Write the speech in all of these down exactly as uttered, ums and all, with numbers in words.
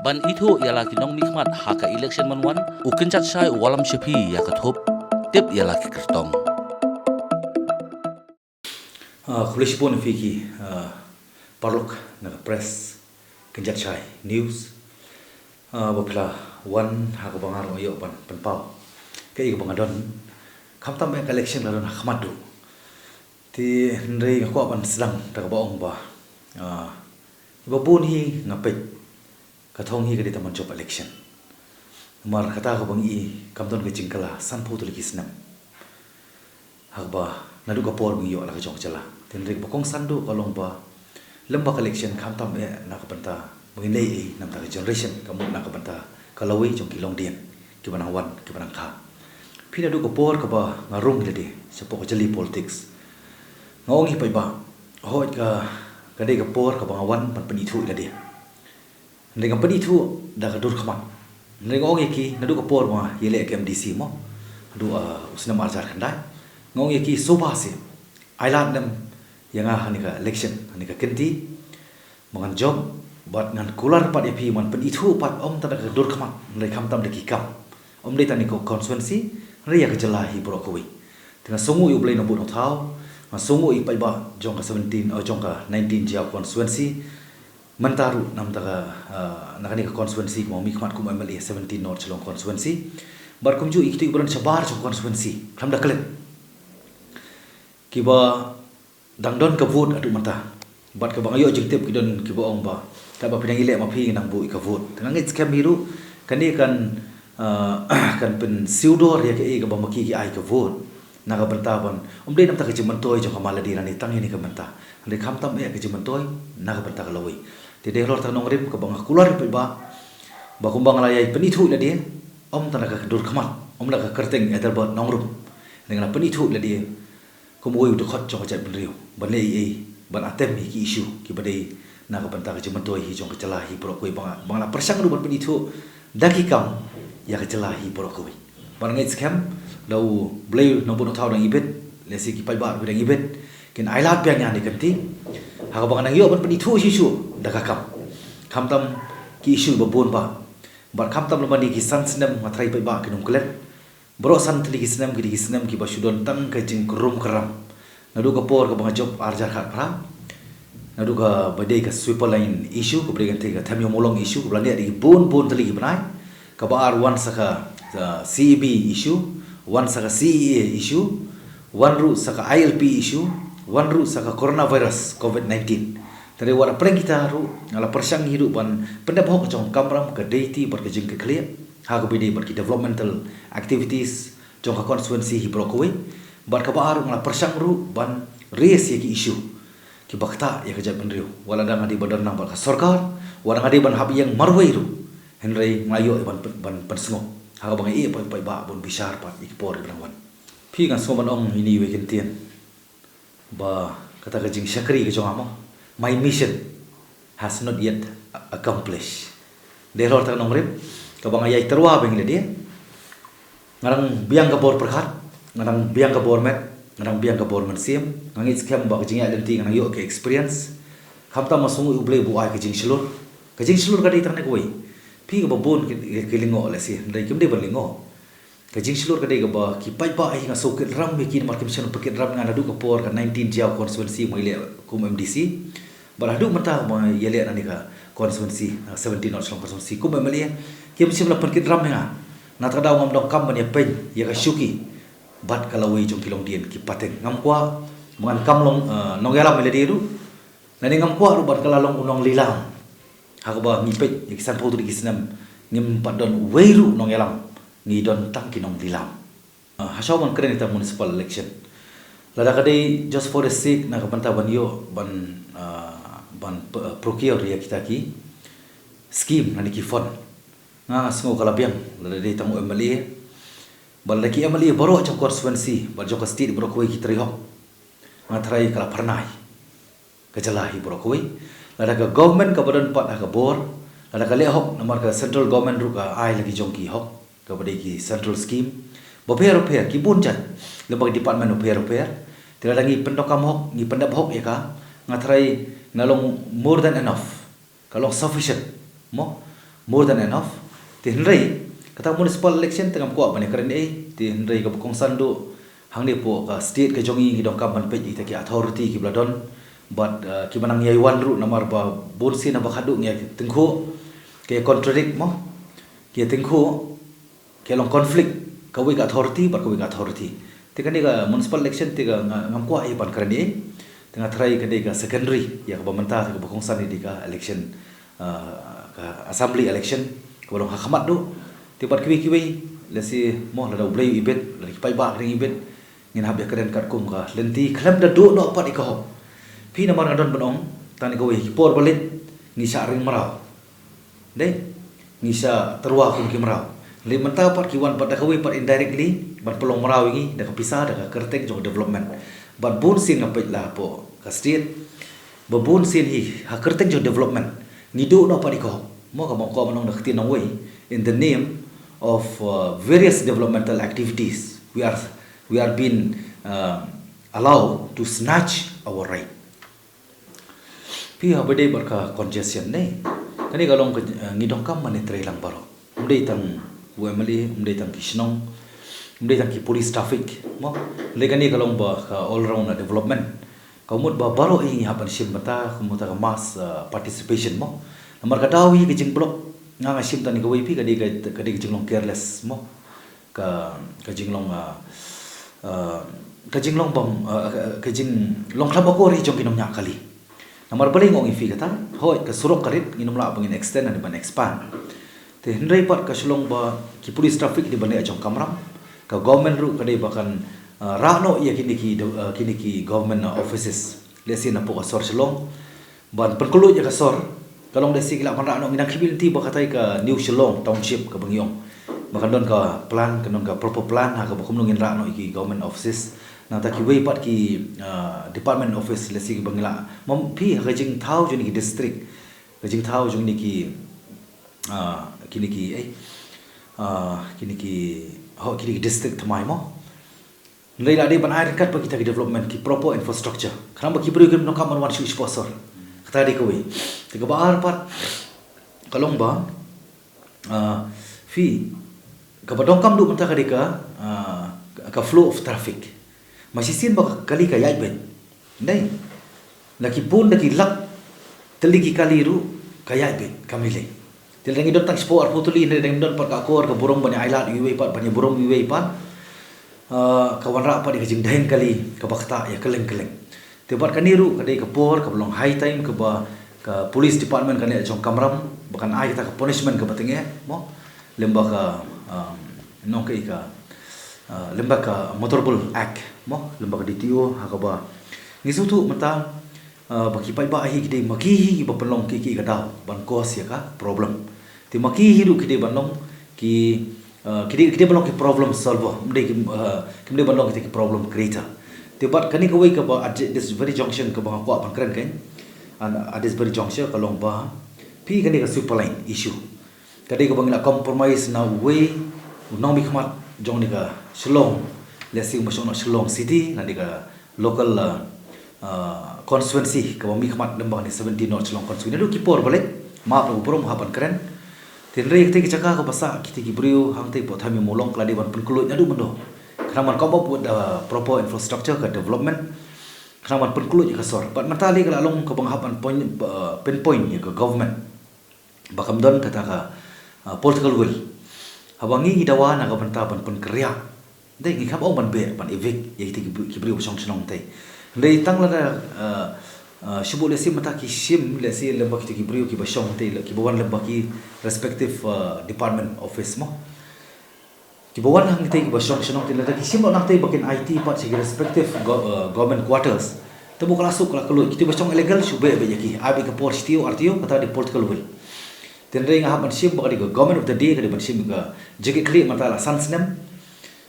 Ban ithuh ïa la ki nongmihkhmat ha ka election ban wan, u kynjat shai u wallam sha phi ïa ka thup. Tip ïa la ki kyrtong. Ah, khublei shibun ïa phi ki, ah, paralok na ka press, kynjat shai news. Ah, ba phi la wan ha kaba nga ruh nga ïoh ban pynpaw kaei kaba nga don. Khamtam eh ka election la don ha khmat duh. Te hynrei nga kwah ban sdang da kaba ong ba, ah, ba bun hi nga peit ka thong hi ka dei tang ban jop election. Namar kata kaba ngi i kam don ka jingkylla sanphew tylli ki snem. Ha kaba naduh ka por ba ngi ïoh la ka jong ka jylla. Te hynrei kaba kongsan duh ka long ba lem bad ka election khamtam eh na ka bynta ba ngin leh ei na ka bynta ka generation, ka mut na ka bynta ka lawei jong ki longdien kiba nang wan, kiba nang kha. Phi, naduh ka por kaba nga rung ïa lade shapoh ka jylliew politics, nga ong ïa phi ba hooid ka, ka dei ka por kaba nga wan ban pynithuh ïa lade. Hynrei ngam pynithuh da ka dur khmat. Hynrei nga ong ïa ki naduh ka por ba nga ïaleh ka M D C mo, haduh, ah, u snem ar hajar khyndai, nga ong ïa ki, sngewbha seh, ai lad lem ïa nga ha kane ka election, ha kane ka kynti, ba ngan jop bad ngan kular pat ïa phi, ban pynithuh pat ym tang da ka dur khmat, hynrei khamtam da ki kam. Ym dei tang ïa ka constituency, hynrei ïa ka jylla hi baroh kawei. Te nga sngewnguh ïa U Blei Nongbud Nongthaw, nga sngewnguh ïa ki paidbah jong ka seventeen, oh, jong ka nineteen Jaïaw constituency. Mynta ruh na ka bynta ka, ah, na kane ka constituency kaba nga mihkhmat kum M L A seventeen North Shillong constituency. Bad kumjuh ïa kito kiba don shabar jong ka constituency, khlem da klet, kiba dang don ka vote haduh mynta. Bad kaba nga ïoh jingtip ki don kiba ong ba katba phi dang ïaleh ma phi ngan buh ïa ka vote. Te nga ngeit skhem hi ruh kane kan, ah, kan pynshitom ïa kaei kaba ma ki ki ai ka vote. Na ka bynta ban, ym dei na ka bynta ka jingmyntoi jong ka ma lade lane tang ïa kane ka bynta, hynrei khamtam eh ka jingmyntoi na ka bynta ka lawei. Te dei halor kata ka nongrim kaba nga kular ïa phi ba, ba kumba nga la ïai pynithuh ïa lade, ym tang da ka dur khmat, ym da ka kyrteng Adelbert Nongrum, hynrei nga la pynithuh ïa lade kum uwei u dkhot jong ka jaitbynriew ban leh ei ei, ban atem ïa ki issue kiba dei na ka bynta ka jingmyntoi hi jong ka jylla hi baroh kawei, ba nga, ba nga la pyrshang ruh ban pynithuh da ki kam ïa ka jylla hi baroh kawei. Bad nga ngeit skhem da U Blei Nongbud Nongthaw u dang ibit, lehse ki paidbah ruh ki dang ibit, kin ai lad biang ïa kane ka kynti ha kaba nga nang ïoh ban pynithuh shuh shuh da ka kam, khamtam ki issue ba bun ba. Bad khamtam lymne ki san snem, nga tharai paidbah kin ym klet, baroh san tylli ki snem ki dei ki snem kiba shu don tang ka jingkrum kram. Naduh ka por kaba nga jop ar hajar khatphra, naduh kaba dei ka sweeper line issue, kaba dei kata ka Them Ïew Mawlong issue, kaba la neh da ki bun bun tylli ki bnai. Kaba ar wan sa ka, uh, C A B issue, wan sa ka C A A issue, wan ruh sa ka I L P issue, wan ruh sa ka coronavirus covid nineteen. Te wat hapdeng kita ruh nga la pyrshang hi ruh ban pyndep hok jong ka kamram, ka deiti bad ka jingkitkhlieh ha kaba ïadei bad ki developmental activities jong ka constituency hi baroh kawei. Bad kaba ar ruh nga la pyrshang ruh ban raise ïa ki issue kiba ktah ïa ka jaitbynriew, wat la dang nga dei ban don lang bad ka sorkar, wat la nga dei ban hap ïeng marwei ruh, hynrei nga ïoh ban, ban pynsngew ha kaba nga ïeh pat, pat ba bun bishar pat ïa ki por kiba dang wan. Phi, nga sngew ban ong ïa ine iwei i kyntien ba kata ka jingshakri ka jong nga mo, my mission has not yet accomplished. Dei halor kata ka nongrim kaba nga ïai tyrwa biang ïa lade. Nga dang biang ka bor pyrkhat, nga dang biang ka bor met, nga dang biang ka bor mynsiem. Nga ngeit skhem ba ka jingïaid lynti nga dang ïoh ka experience. Khamtam nga sngewnguh ïa U Blei ba u ai ka jingshlur. Ka jingshlur ka dei tang kane kawei. Phi, kaba bun ki, ki lyngngoh lehse, hynrei kim dei ban lyngngoh. Ka jingshlur ka dei kaba ki paidbah hi nga shu kit ram ïa ki namar kim shym la pynkit ram ïa nga naduh ka por ka nineteen Jaïaw constituency ba nga ïaleh kum M D C. Bad haduh mynta ba nga ïaleh na kane ka constituency, na seventeen North Shillong constituency kum M L A, kim shym la pynkit ram ïa nga. Na kata ka daw ngam donkam ban ïa peit ïa ka shuki bad ka lawei jong ki longdien ki pateng. Ngam kwah ba ngan kam long, eh, nongïalam ïa lade ruh. Lane ngam kwah ruh ban kylla long u nonglilam. Ha kaba ngi peit ïa ki sanphew tylli ki snem, ngim pat don uwei ruh u nongïalam, ngi don tang ki nonglilam. Ah, hashwa ban kren ïa ka municipal election, lada ka dei just for the sake na ka bynta ban ïoh ban, ah, ban p-, ah, procure ïa kita ki scheme lane ki fund, nga, nga sngew ka la biang lada dei tang u M L A. Bad lada ki M L A baroh jong ka constituency bad jong ka state baroh kawei ki trei hok, nga tharai ka la phyrnai ka jylla hi baroh kawei. Lada ka government kaba don pat ha ka bor, lada ka leh hok, namar ka central government ruh ka ai la ki jong ki hok kaba dei ki central scheme bapher bapher, ki bun jait, lem bad ki department bapher bapher. Te lada ngi pyndonkam hok, ngi pyndep hok ïa ka, nga tharai na long more than enough, ka long sufficient mo. More than enough. Te hynrei kata municipal election te ngam kwah ban ïakren ei, te hynrei kaba kongsan duh, hangne hapoh ka state ka jong ngi ngi donkam ban peit ïa kita ki authority kiba la don bad, uh, kiba nang ïai wan ruh, namar ba bun sien haba khadduh ngi ïa tyngkhuh, ki ïa contradict mo, ki ïa tyngkhuh, ki ïa long conflict, kawei ka authority bad kawei ka authority. Te kane ka municipal election te ka nga-, ngam kwah ei ban kren ei. Te nga tharai ka dei ka secondary ïa kaba mynta, te kaba kongsan ïa dei ka election, uh, ka assembly election kaba long ha khmat duh. Te bad kiwei kiwei, lehse mo, lada U Blei u ibit, lada ki paidbah ki dang ibit, ngin hap ïakren katkum ka lynti khlem da duh noh pat ïa ka hok. Phi, namar nga don ban ong, tang ïa kawei, ki por ba leit ngi shah ring mraw. Dei, ngi shah tyrwa kum ki mraw. Lei mynta pat ki wan pat da kawei pat indirectly ban pynlong mraw ïa ngi da ka pisa, da ka kyrteng jong development. Bad bun sien nga peit la hapoh ka state, ba bun sien hi ha kyrteng jong development ngi duh noh pat ïa ka hok. Mo, kaba nga kwah ban ong da ka ktien nongwei, in the name of, uh, various developmental activities, we are, we are being, uh, allowed to snatch our right. Phi, haba dei bad ka congestion ne, kane ka long ka, eh, ngi donkam ban ïatrei lang baroh. Ym dei tang u M L A, ym dei tang ki shnong, ym dei tang ki police traffic mo. Ym dei, kane ka long ba ka all round, uh, development. Ka mut ba baroh hi ngi hap ban shim bynta, ka mut ka mass, uh, participation mo. Namar ka daw hi ka jingblock, nga nga shim tang ïa kawei phi, ka dei ka, ka dei ka jinglong careless mo. Ka, ka jinglong, ah, ah, ka jinglong bam, ah, ka, ka jinglong khlem akor hi jong ki nongñiah kali. Namar balei nga ong ïa phi kata, hooid ka surok ka rit, ngin ym lah ba ngin extend ne ban expand. Te hynrei pat ka shu long ba ki police traffic ki dei ban leh jong kamram, ka government ruh ka dei ba kan, ah, rah noh ïa kine ki, ah, kine ki government, ah, offices. Lehse napoh ka sor Shillong, ban pynkhlaiñ ïa ka sor, ka long lehse ki lah ban rah noh, ngi nang khmih lynti ba katai ka New Shillong Township kaba ngi ong, ba kan don ka plan, kan don ka proper plan ha kaba kumno ngin rah noh ïa ki government offices. Nangta kiwei pat ki, ah, department office lehse kiba ngi lah. Mo phi, ha ka jingthaw jong kine ki district, ka jingthaw jong kine ki, ah, kine ki, eh, ah, kine ki, ho, kine ki district thymmai mo. Hynrei la dei ban ai ryngkat bad kita ki development, ki proper infrastructure, khnang ba ki briew kim donkam ban wan shuh shapoh sor. Kata dei kawei. Te kaba ar pat ka long ba, ah, phi, kaba donkam duh mynta ka dei ka, ah, ka flow of traffic. Ma shisien ba ka kali ka ïaid beit. Dei, la ki bun, la ki lak tylli ki kali ruh ka ïaid beit, kam lei lei. Te lada ngi don tang shiphew arphew tylli, hynrei lada ngim don pat ka akor ka burom ban ïa ailad ïa uwei pat, ban ïa burom ïa uwei pat, ah, ka wanrah pat ïa ka jingdheng kali kaba ktah ïa kylleng kylleng. Te bad kane ruh ka dei ka por kaba long high time kaba ka police department kan leh jong kamram, ba kan ai kata ka punishment kaba tyngeh mo, lem bad ka, ah, nongkei ka, ah, lem bad ka Motorball Act mo, lem bad ka D T O, ha kaba ngi sngewthuh mynta, ah, ba ki paidbah hi ki dei ma ki hi kiba pynlong ki, ki ka daw ban cause ïa ka problem. Te ma ki hi ruh ki dei ban long ki, ah, ki dei, ki dei ban long ki problem solver. Ym dei ki, ah, kim dei ban long kita ki problem creator. Te bad kane kawei kaba at this very junction kaba nga kwah ban kren kein. And at this very juncture ka long ba phi, kane ka sweeper line issue ka dei kaba ngi la compromise na uwei u nongmihkhmat jong kane ka Shillong, lehse u mashong na Shillong City, na kane ka local, ah, ah, constituency kaba mihkhmat lem bad kane seventeen North Shillong constituency. Naduh ki por ba leit, map ruh burom hap ban kren. Te hynrei katei ka jaka kaba sah kitei ki briew hangtei hapoh Thaiñ Mawlong ka la dei ban pynkhlaiñ naduh mynno, khnang ban come up with the proper infrastructure, ka development, khnang ban pynkhlaiñ ïa ka sor. Bad mynta lei ka la long kaba nga hap ban point, ah, pinpoint ïa ka government ba kam don kata ka, ah, political will. Haba ngi ngi dawa na ka bynta ban pynkhreh, dei, ngi khlem ong ban beh, ban evict ïa kitei ki br-, ki briew ba shong shnong tei. Dei, tang lada, ah, ah, shu buh lehse mynta ki shim lehse lem bad kitei ki briew kiba shong tei, kiba wan lem bad ki respective, ah, department office mo. Kiba wan hangtei kiba shong shnong tei, lada ki shim noh nangtei ba kin aiti pat sha ki respective go-, uh, government quarters, te ba ka la suk ka la khlaiñ. Kitei ba shong illegal shu beh beit ïa ki. Ai beit ka por shi taïew ar taïew, kata dei political will. Te hynrei nga hap ban shim ba ka dei ka government of the day ka dei ban shim ka jingkitkhlieh mynta la san snem.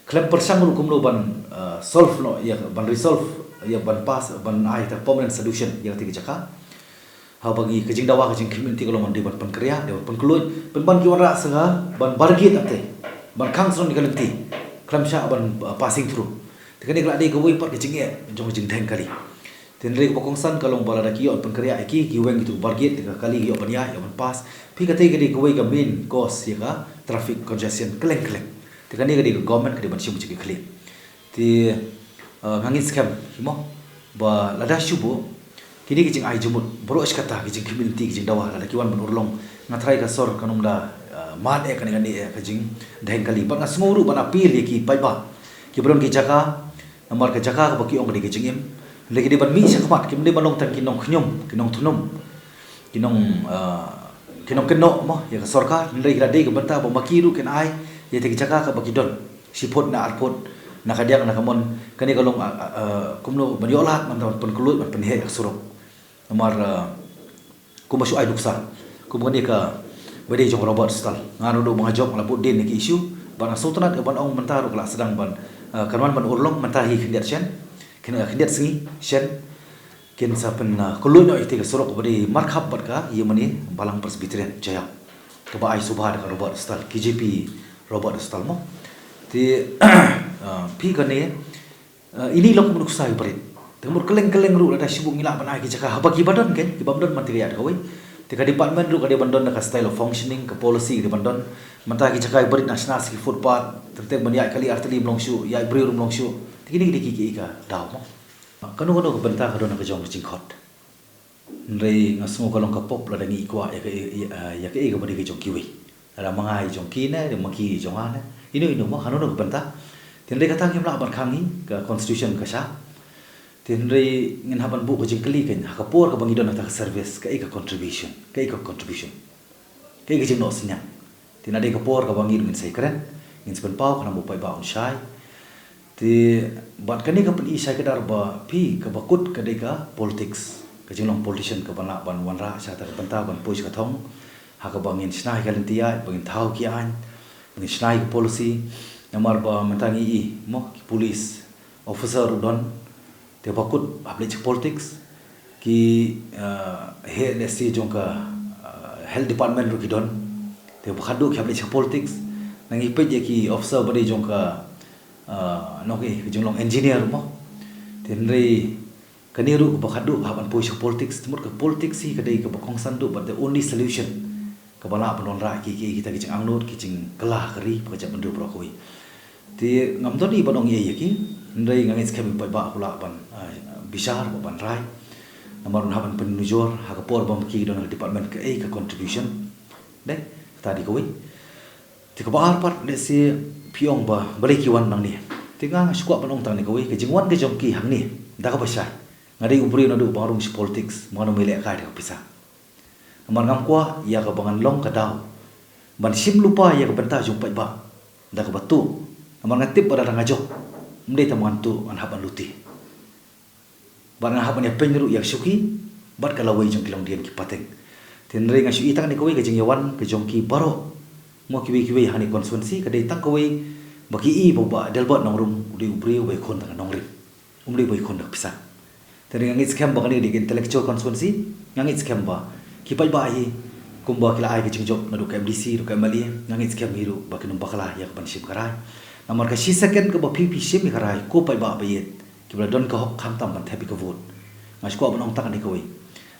Khlem pyrshang ruh kumno ban, uh, solve noh ïa, ban resolve ïa, ban pass, ban ai ta permanent solution ïa katei ka jaka. Haba ngi, ka jingdawa ka jingkhmih lynti ka long ban dei ban pynkhreh, dei ban pynkhlaiñ, pynban ki wanrah sha ka ban bargit nangtei, ban khang shnong ïa ka lynti, khlem shah ban, uh, passing through. Te kane ka la dei kawei pat ka jingeh jong ka jingdheng kali. Te hynrei kaba kongsan ka long ba lada ki ïoh pynkhreh ïa ki, ki weng kitu ki bargate, te ka kali ki ïoh ban ïaid, ïoh ban pass. Phi kata ka dei kawei ka main cause ïa ka traffic congestion kylleng kylleng. Te kane ka dei ka government ka dei ban shim ka jingkitkhlieh. Te, eh, nga ngeit skhem hi mo ba lada shu buh kine ki jingai jingmut baroh shi katta ki jingkhmih lynti ki jingdawa lada ki wan ban urlong, nga tharai ka sor kan ym da, eh, mad eh kane kane eh ka jingdheng kali. Bad nga sngew ruh ban appeal ïa ki paidbah kiba don ki jaka, namar ka jaka kaba ki ong ka dei ka jingim. Hynrei ki dei ban mih shakhmat, kim dei ban long tang ki nongkhñium, ki nongthnum, ki nong, ah, ki nongkynnoh mo ïa ka sorkar. Hynrei ki la dei ka bynta ba ma ki ruh kin ai ïa kata ka jaka kaba ki don. Shi phut ne ar phut, na ka diang na ka mon, kane ka long, ah, ah, ah, kumno ban ïoh lad ban, ban pynkhlaiñ, ban pynheh ïa ka surok. Namar, ah, kumba shu ai nuksa, kumba kane kaba dei jong Robert Stal. Nga ruh ba nga jop nga la bud dien ïa ki issue, bad nga sngewtynnat ïa ban ong mynta ruh ka la sdang ban, ah, kan wan ban urlong mynta hi khyndiat shen, khyn-, khyndiat sngi shen, kin sa pyn, ah, khlaiñ noh ïa kata ka surok kaba dei markhap bad ka ïingmane Balang Presbyterian Jaiaw, kaba ai sngewbha da ka Robert Stal, K J P Robert Stal mo. Te, ah, phi kane, ah, ine i long kum u nuksa iba rit. Te mut kylleng kylleng ruh lada shu buh ngi lah ban ai ki jaka haba kiba don, keiñ kiba ym don man te ka ïa kawei. Te ka department ruh ka dei ban don da ka style of functioning, ka policy ka dei ban don. Mynta ki jaka iba rit na shna sa ki footpath, te teng ban ïaid kali ar tylli ym long shuh, ïaid briew ruh ym long shuh. Te kine ki dei ki, ki, ki ka daw mo. Kano kano ka bynta ka don ha ka jong ka jingkhot. Hynrei nga sngew ka long ka pop lada ngi kwah ïa ka, ïa, ïa, ïa kaei kaba dei ka jong kiwei. Lada ma nga i jong ki ne, lada ma ki i jong nga ne, ino ino mo, hano hano ka bynta. Te hynrei kata ngim lah ban khang hi, ka constitution ka shah. Te hynrei ngin hap ban buh ka jingkylli keiñ, ha ka por kaba ngi don ha kata ka service, kaei ka contribution, kaei ka contribution, kaei ka jingnoh synñiang. Te na dei ka por kaba ngi ruh ngin sa ïakren, ngin sa pynpaw, khnang ba u paidbah un shai. Te bad kane ka pyni shai kdar ba phi, kaba kut ka dei ka politics, ka jinglong politician kaba lah ban wanrah sha kata ka bynta ban poi sha ka thong, ha kaba ngin shna ïa ka lynti ïaid, ba ngin thaw ki aiñ, ba ngin shna ïa ka policy. Namar ba mynta ngi i mo ki police officer ruh don, te ba kut hap leit sha politics, ki, ah, heh lehse jong ka, ah, health department ruh ki don. Te ba khatduh ki hap leit sha politics. Ngi peit ïa ki officer ba dei jong ka, ah, nongkynnoh ka jinglong engineer mo. Te hynrei kane ruh kaba khatduh hap ban poi sha politics. Te mut ka politics hi ka dei kaba kongsan duh bad the only solution kaba lah ban wanrah ki, ki, kita ki jingangnud, ki jingkylla ka ri bad ka jaitbynriew baroh kawei. Te ngam don ei ban ong ei ïa ki, hynrei nga ngeit skhem i paidbah u lah ban, ah, bishar bad ban rai. Namar un hap ban pynujor ha ka por ba ma ki don ha ka department kaei ka contribution. Dei, kata dei kawei. Te kaba ar pat, lehse phi ong ba balei ki wan nangne. Te nga nga shu kwah ban ong tang ne kawei, ka jingwan ka jong ki hangne da kaba shai. Nga dei u briew naduh ba nga rung sha politics, ma nga ym leh kai da ka pisa. Namar ngam kwah ïa kaba ngan long ka daw ban shim lypa ïa ka bynta jong u paidbah da kaba tuh. Namar nga tip ba lada nga jop, ym dei tang ba ngan tuh, ngan hap ban lute. Bad ngan hap ban ïapeiñ ruh ïa ka shuki bad ka lawei jong ki longdien ki pateng. Te hynrei nga shu i tang ne kawei, ka jingïawan ka jong ki baroh, mo, kiwei kiwei ha kane ka constituency, ka dei tang kawei ba ki i ba u Bah Adelbert Nongrum u dei u briew uba ïakhun da ka nongrim. Um dei ba ïakhun da ka pisa. Te nga ngeit skhem ba kane ka dei ka intellectual constituency, nga ngeit skhem ba ki paidbah hi, kumba ki la ai ka jingjop naduh ka M D C, naduh ka M L A, nga ngeit skhem hi ruh ba kin ym bakla ïa ka ban shim ka rai. Namar ka shi second kaba phi phi shim ïa ka rai, ko paidbah ba ïeit, kiba la don ka hok khamtam ban thep ïa ka vote. Nga shu kwah ban ong tang ne kawei,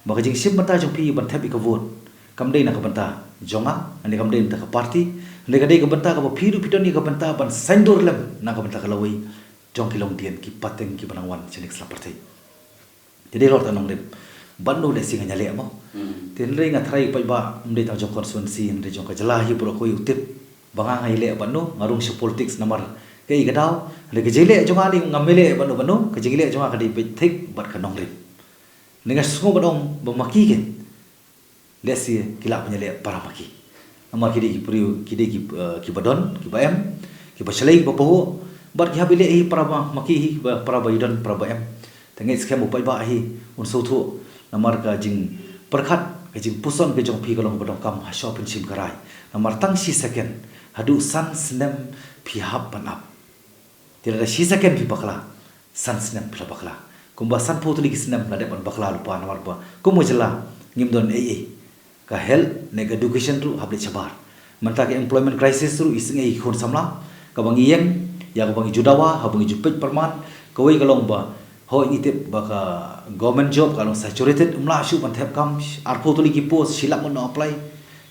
ba ka jingshim bynta jong phi ban thep ïa ka vote kam dei na ka bynta jong nga, ne kam dei na ka bynta ka party, ne ka dei ka bynta kaba phi ruh phi don ïa ka bynta ban saiñdur lem na ka bynta ka lawei jong ki longdien ki pateng kiba nang wan sha kane ka sla pyrthei. Te dei halor kata ka nongrim. Bad no lehse ngan ïaleh mo. Hmm. Te hynrei nga tharai paidbah, ym dei tang jong constituency, hynrei jong ka jylla hi baroh kawei u tip ba nga nga ïaleh bad no, nga rung sha politics namar kaei ka daw. Hynrei ka jingïaleh jong nga, lei ngam ïaleh bad no bad no, ka jingïaleh jong nga ka dei beit thik bad ka nongrim. Hynrei nga sngew ban ong ba ma ki keiñ lehse ki lah ban ïaleh para ma ki. Namar ki dei ki briew, ki dei ki, eh, kiba don, kiba em, kiba shlei, kiba pahuh, bad ki hap ïaleh hi para ma, ma ki hi, kiba para ba ïadon, para ba em. Te ngeit skhem u paidbah hi un sngewthuh, namar ka jingpyrkhat, ka jingpuson ka jong phi ka long kaba donkam ha shuwa phin shim ka rai. Namar tang shi second haduh san snem phi hap ban ap. Te lada shi second phi bakla, san snem phi la bakla. Kumba sanphew tylli ki snem la dep ban bakla lypa namar ba kum ka jylla ngim don ei ei. Ka health ne ka education ruh hap leit shabar. Mynta ka employment crisis ruh i sngewsih ïa ki khun samla, kaba ngi ïeng, ïa kaba ngi ju dawa, haba ngi ju peit pyrman, kawei ka long ba Hooid, ngi tip ba ka government job ka long saturated, ym lah shuh ban thep kam, arphew tylli ki post, shi lak ngut nong apply,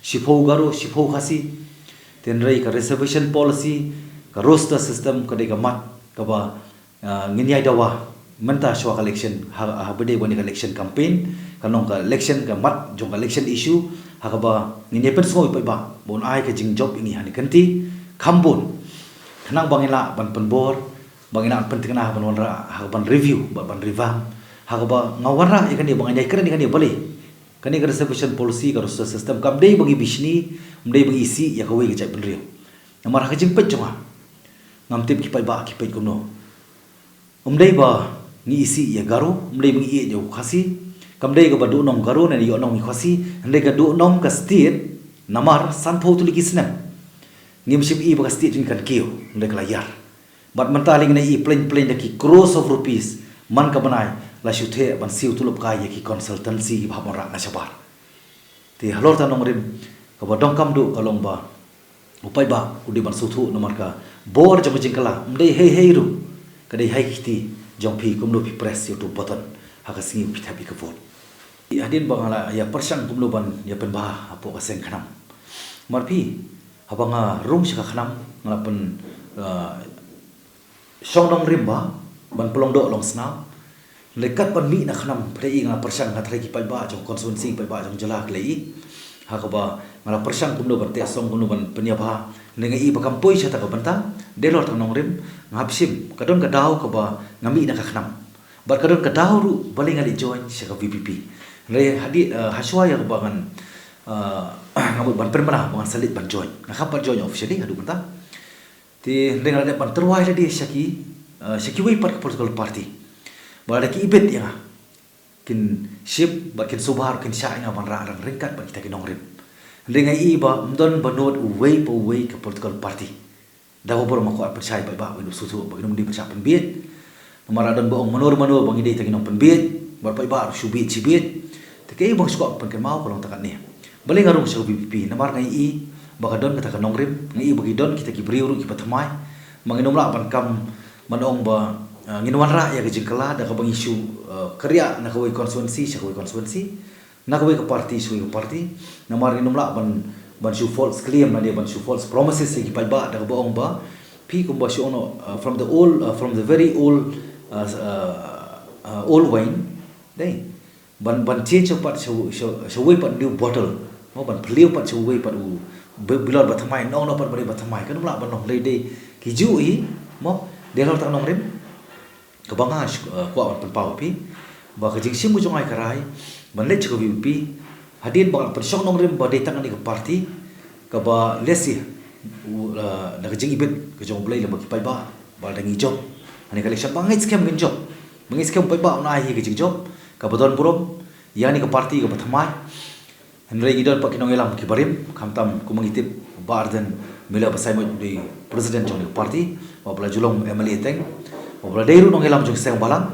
shiphew Garo, shiphew Khasi. Te hynrei ka reservation policy, ka roster system, ka dei ka mat kaba, ah, ngin ïai dawa mynta shuwa ka election, ha, ha ba dei wan ka election campaign, ka long ka election, ka mat jong ka election issue, ha kaba ngin ïai pynsngew ïa u paidbah ba un ai ka jingjop ïa ngi ha kane ka kynti, kham bun. Khnang ba ngin lah ban pynbor, ba ngin lah ban pynthikna ha ban wanrah, ha ban review, ba ban revamp, ha kaba nga wanrah ïa kane, ba ngin ïai kren ïa kane balei. Kane ka reservation policy, ka roster system, kam dei ba ngi bishni, ym dei ba ngi isih ïa kawei ka jaitbynriew. Namar ha ka jingpeit jong nga, ngam tip ki paidbah ki peit kumno. Ym dei ba ngi isih ïa Garo, ym dei ba ngi ïeh ïa u Khasi. Kam dei kaba duh nong Garo ne ïoh nong i Khasi, hynrei ka duh nong ka state. Namar sanphew tylli ki snem ngim shym i ba ka state jong ngi kan kiew, hynrei ka la ïar. Bad mynta lei ngi ïohi plein plein da ki crores of rupees man ka bnai la shu theh ban siew tulop kai ïa ki consultancy kiba hap wanrah na shabar. Te halor ta nongrim, kaba donkam duh ka long ba u paidbah u dei ban sngewthuh, namar ka bor jong ka jingkylla ym dei hei hei ruh, ka dei ha ki kti jong phi, kumno phi press ïa uto u button ha ka sngi ba phi thep ïa ka vote. Hadien ba nga la ïa pyrshang kumno ban ïa pynbha hapoh ka seng khnam, namar phi, haba nga rung sha ka khnam, nga la pyn, ah, shong nongrim ba ban pynlong doh long snam. Hynrei kat ban mih na khnam, phi la i, nga la pyrshang, nga tharai ki paidbah jong constituency, paidbah jong jylla ki la i. Ha kaba nga la pyrshang kumno ban teh song, kumno ban pynïabha. Hynrei nga i ba kam poi sha kata ka bynta. Dei halor ta nongrim, nga hap shim, ka don ka daw kaba nga mih na ka khnam, bad ka don ka daw ruh balei nga leit join sha ka V P P. Hynrei hadien, eh, hashwa ïa kaba ngan, eh, nga mut ban pynbna ba ngan sa leit ban join, nga hap ban join officially haduh mynta. Te hynrei nga la dep ban tyrwa ïa lade sha ki, eh, sha kiwei pat ki political party. Ba lada ki ibit ïa nga, kin shim bad kin sumar, kin shah ïa nga ban rah ryngkat bad kita ki nongrim. Hynrei nga i ba ym don ba nud uwei pa uwei ka political party. Da kaba burom nga kwah pynshai paidbah ba ngin sngewthuh, ba ngin ym dei ban shah pynbieit. Namar la don ba ong mano mano ba ngi dei tang ki nongpynbieit, bad paidbah ruh shu bieit shi bieit. Te kaei ba nga sngewkwah pynkynmaw ka long tang katne. Balei nga rung sha ka V P P, namar nga i ba ka don kata ka nongrim, nga i ba ki don kita ki briew ruh kiba thymmai. Ba ngin ym lah ban kam, ban ong ba, ah, ngin wanrah ïa ka jingkylla da kaba ngi shu, ah, kyrïah na kawei constituency sha kawei constituency, na kawei ka party sha kawei ka party. Namar ngin ym lah ban, ban shu false claim lane ban shu false promises ïa ki paidbah da kaba ong ba phi, kumba shu ong, uh, from the old, uh, from the very old, uh, uh, uh, old wine, dei, ban, ban change pat sha, sha, sha wei pat new bottle. Mo, ban phylliew pat sha wei pat u bi-, bilor ba thymmai, nong nong pat ba dei ba thymmai. Kan ym lah ban long. Dei, dei ki ju i, mo, dei halor ta nongrim. Kaba nga, uh, kwah ban pynpaw ïa phi ba ka jingshim ka jong nga ka rai ban leit sha ka V P P, hadien ba nga la pynshong nongrim ba dei tang kane ka party kaba lehse, uh, da ka jingibit ka jong U Blei lem bad ki paidbah, ba lada ngi jop ha kane ka election, ba nga ngeit skhem ngin jop. Ba nga ngeit skhem u paidbah un ai hi ka jingjop kaba don burom ïa kane ka party kaba thymmai. Hynrei ngi don pat ki nongïalam kiba rim, khamtam kumba ngi tip, Bah Ardent Miller Basaiawmoit u dei president jong kane ka party, bad ba la ju long M L A teng, bad ba la dei ruh nongïalam jong seng balang.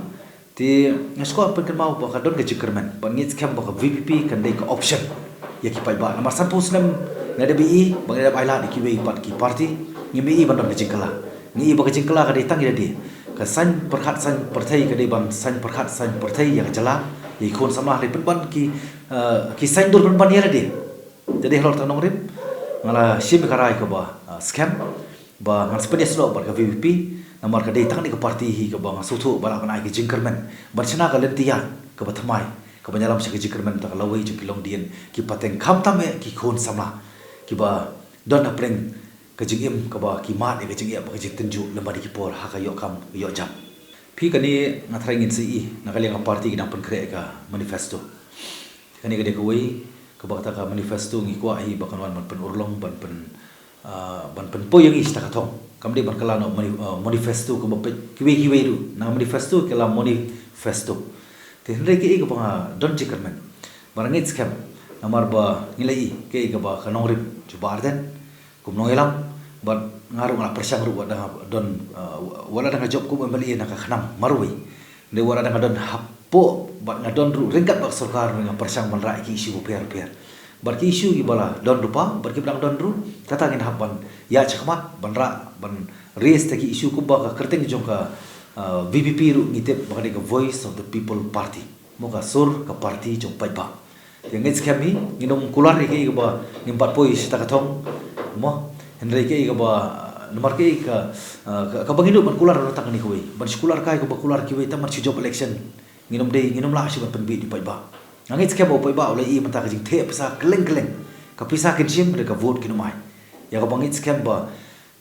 Te nga sngewkwah pynkynmaw ba ka don ka jingkyrmen, bad nga ngeit skhem ba ka V P P kan dei ka option ïa ki paidbah. Namar sanphew snem nga dep ïohi ba ngi dep ailad ïa kiwei pat ki party, ngim ïohi ban don ka jingkylla. Ngi i ba ka jingkylla ka dei tang ïa lade. Ka saiñ pyrkhat saiñ pyrthei ka dei ban saiñ pyrkhat saiñ pyrthei ïa ka jylla, ïa ki khun samla, hynrei pynban ki, eh, ki saiñ dur pynban ïa lade. Te dei halor ta nongrim, nga la shim ïa ka rai kaba, eh, skhem ba ngan sa pynïasoh bad ka V P P, namar ka dei tang kane ka party hi kaba nga sngewthuh ba lah ban ai ka jingkyrmen ban shna ka lynti ïaid kaba thymmai, kaba ïalam sha ka jingkyrmen da ka lawei jong ki longdien, ki pateng, khamtam eh ki khun samla kiba don hapdeng ka jingim kaba ki mad ïa ka jingeh bad ka jingtynjuh lem bad ki por ha ka ïoh kam ïoh jam. Phi, kane nga tharai ngin sa i, na ka liang ka party ki dang pynkhreh ïa ka manifesto. Kane ka dei kawei kaba kata ka manifesto ngi kwah hi ba kan wan ban pynurlong, ban pyn, ah, ban pynpoi ïa ngi shata ka thong. Kam dei ban kylla noh mani-, ah, manifesto kaba peit kiwei kiwei ruh. Na manifesto ki la manifesto. Te hynrei kaei kaba nga don jingkyrmen, ba nga ngeit skhem, namar ba ngi la i kaei kaba ka nongrim jong Bah Ardent kum nongïalam, bad nga ruh nga la pyrshang ruh wat la nga don, uh, wat la nga jop kum M L A na ka khnam marwei. Hynrei wat la nga don hapoh bad nga don ruh ryngkat bad sorkar, nga pyrshang ban rah ïa ki issue bapher bapher. Bad ki issue kiba la don ruh, bad kiba dang don ruh, kata ngin hap ban ïaid shakhmat ban rah, ban raise ïa ki issue kumba ka kyrteng jong ka Uh, VPP ruh ngi tip ba ka dei ka Voice of the People Party. Mo ka sur ka party jong paidbah. Te ngeit skhem hi, ngin ym kular ïa kaei kaba ngim pat poi sha ta ka thong. Mo, hynrei kaei kaba, namar kaei ka, uh, ka, kaba ngin ym ban kular ruh tang kane kawei. Ban shu kular kaei kaba kular kiwei tang ban shu jop election. Ngin ym dei, ngin ym lah shuh ban pynbit ïa paidbah. Nga ngeit skhem ba u paidbah u la ïohi mynta ka jingtheh pisa kylleng kylleng. Ka pisa kin shim, hynrei ka vote kin ym ai. Ïa kaba ngeit skhem ba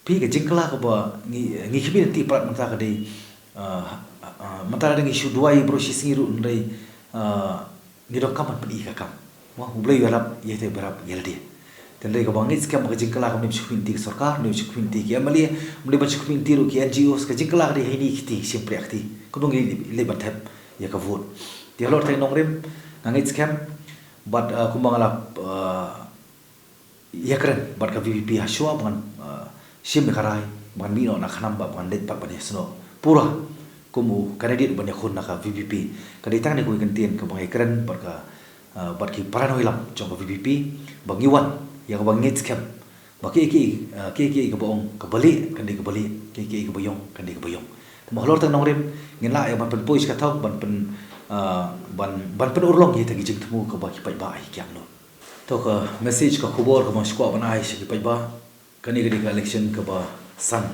phi ka jingkylla kaba ngi, ngi khmih lynti palat mynta ka dei, ah, ah, ah, mynta ka dei ngi shu duwai baroh shi sngi ruh hynrei, ah, ngi donkam ban pyni ka kam. Mo, U Blei u ïarap ïa ita ba ïarap ïa lade. Te hynrei kaba ngeit skhem ba ka jingkylla kam ym dei ban shu khmih lynti ka sorkar, ym dei ban shu khmih lynti ki MLA, ym dei ban shu khmih lynti ruh ki NGOs, ka jingkylla ka dei ha ine i kti shympriah kti. Kumno ngi leit, leit ban thep ïa ka vote. Te halor tang nongrim, nga ngeit skhem bad, ah, kumba nga la, ah, ïakren bad ka VPP ha shuwa ba ngan, uh, shim ïa ka rai ba ngan mih noh na ka khnam bad ba ngan leit pat ban ïasnoh pura kum u candidate ban ïakhun na ka VPP. Ka dei tang kane kawei ka ktien kaba nga ïakren bad ka, uh, bad ki para nongïalam jong ka VPP ba ngi wan ïa kaba ngeit skhem ba kiei kiei, uh, kiei kiei kaba ong kaba lieh kan dei kaba lieh, kiei kiei kaba ïong kan dei kaba ïong. Te mo halor tang nongrim ngin lah ïa ban pynpoi sha ka thong ban pyn, uh, ban, ban pynurlong ïa kata ki jingthmu kaba ki paidbah ai kiang noh. To ka message, ka khubor kaba nga sngewkwah ban ai sha ki paidbah. Kane ka dei ka election kaba san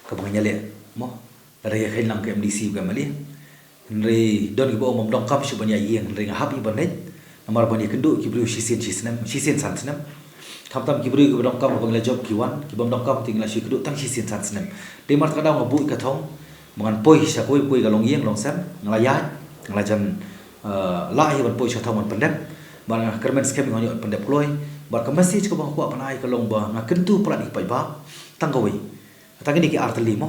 kaba nga ïaleh, mo. Lada ïa kheiñ lang ka MDC bad ka MLA. Hynrei don kiba ong bym donkam shuh ban ïa ïeng, hynrei nga hap ïa ban leit. Namar ban ïakynduh ki briew shisien shisnem, shisien san snem. Khamtam ki briew kiba donkam ba ngi la jop ki wan, kiba ym donkam te ngi la shu ïakynduh tang shisien san snem. Dei namar kata ka daw nga buh ïa ka thong ba ngan poi sha kawei kawei ka longïing longsem, nga la ïaid, nga la jan, eh, lah hi ban poi sha thong ban pyndep. Bad nga kyrmen skhem nga ïoh pyndep kloi. Bad ka message kaba nga kwah ban ai ka long ba nga kyntu palat ïa ki paidbah tang kawei. Tang kine ki artylli mo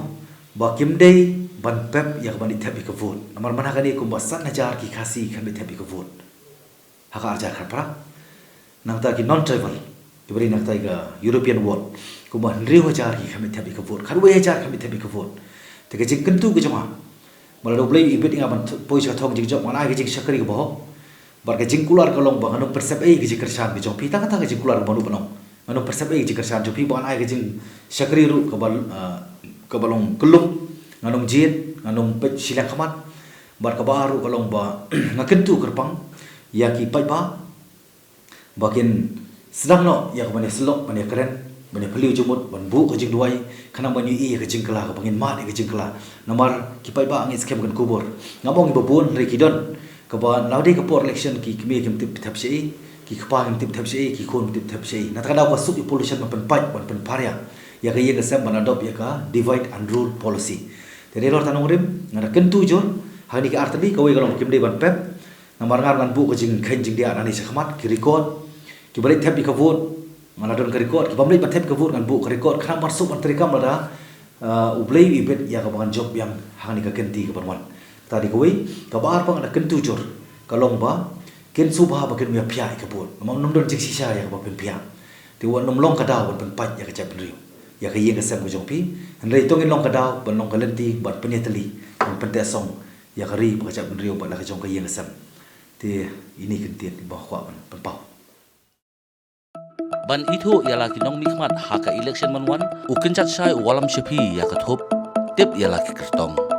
ba kim dei ban pep ïa ka ban leit thep ïa ka vote. Namar mynta kane kumba san hajar ki Khasi ki khlem leit thep ïa ka vote ha ka arhajar khatphra. Nangta ki non-tribal kiba dei na katei ka European vote kumba hynriew hajar ki khlem leit thep ïa ka vote, khatwei hajar ki khlem leit thep ïa ka vote. Te ka jingkyntu ka jong nga, ba lada U Blei u ibit ïa nga ban poi sha ka thong jingjop, ngan ai ka jingshakri kaba hok. Bad ka jingkular ka long ba ngan ym pynsep ei ka jingkyrshan ka jong phi, tang kata ka jingkular kaba nga ban ong. Ngan ym pynsep ei ka jingkyrshan jong phi, ba ngan ai ka jingshakri ruh kaba, ah, kaba long kyllum, ngan ym jied, ngan ym peit shiliang khmat. Bad kaba ar ruh ka long ba nga kyntu kyrpang ïa ki paidbah ba kin sdang noh ïa ka ban ïasyllok, ban ïakren, ban ïaphylliew jingmut, ban buh ka jingduwai, khnang ban ïohi ïa ka jingkylla, kaba ngin mad ïa ka jingkylla. Namar ki paidbah ngeit skhem kin kubur. Ngam ong ïa ba bun, hynrei ki don kaba lada dei ka por election ki kmie kim tip thep shaei, ki kpa kim tip thep shaei, ki khun kim tip thep shaei. Na kata ka daw ka suk ïa politician ban pynpait, ban pynpharia ïa ka ïing ka sem, ban adopt ïa ka divide and rule policy. Te halor tang nongrim nga da kyntu jur ha kine ki artylli, kawei ka long kim dei ban pep. Namar nga ruh ngan buh ka jingkheiñ jingdiah nangne shakhmat, ki record. Kiba leit thep ïa ka vote, nga la don ka record. Kibym leit ban thep ïa ka vote ngan buh ka record, khnang ban suk ban treikam lada, ah, U Blei u ibit ïa kaba ngan jop biang ha kane ka kynti kaban wan. Kata dei kawei. Kaba ar pat nga da kyntu jur ka long ba kin sngewbha ba kin ym ïa phiah ïa ka vote. Namar ym don jingshisha ïa kaba pynphiah. Te wat nym long ka daw ban pynpait ïa ka jaitbynriew, ïa ka ïing ka sem ka jong phi. Hynrei to ngin long ka daw ban long ka lynti ban pynïatylli, ban pynteh song ïa ka ri bad ka jaitbynriew bad la ka jong ka ïing ka sem. Te ine ki kyntien kiba nga kwah ban pynpaw. Ban ithuh ïa la ki nongmihkhmat ha ka election ban wan, u kynjat shai u wallam sha phi ïa ka thup. Tip ïa la ki kyrtong.